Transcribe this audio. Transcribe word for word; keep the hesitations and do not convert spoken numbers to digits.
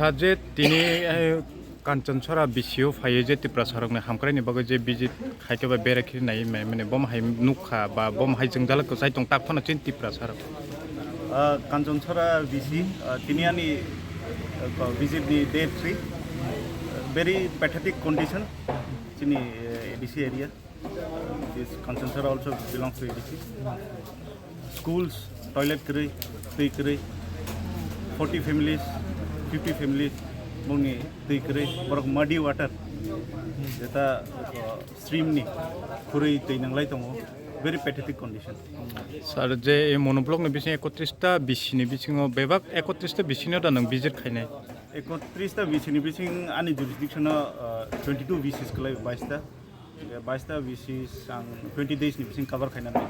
Sir, je tini, eh, Kanchonsora B C O phaiwi je Tiprasarokni hamkraini bagwi je visit khaikhe ba berai khiri nai mai mani bom hai nukha ba bom hai jwngjal kwchai tong tak phano chini Tiprasarok. Ah, Kanchonsora B C, ah, tini ani, ah, visit ni day three, ah, very pathetic condition chini, eh, A D C area. This Kanchonsora also belongs to A D C. Schools, toilet kwrwi, twi kwrwi, forty families, fifty families, bongni twi kwrwi, borok muddy water, jeta, uh, stream ni khurui twi nanglai tongo, very pathetic condition. Sir, je ei Monoblock ni bising ekotris ta B C ni bisingo bebak ekotris ta B C no da nang visit khainai? Ekotris ta B C ni bising ani jurisdiction o, uh, twenty two B Cs kwlai, bais ta. Bais ta B Cs ang twenty days ni bising cover khaina nai.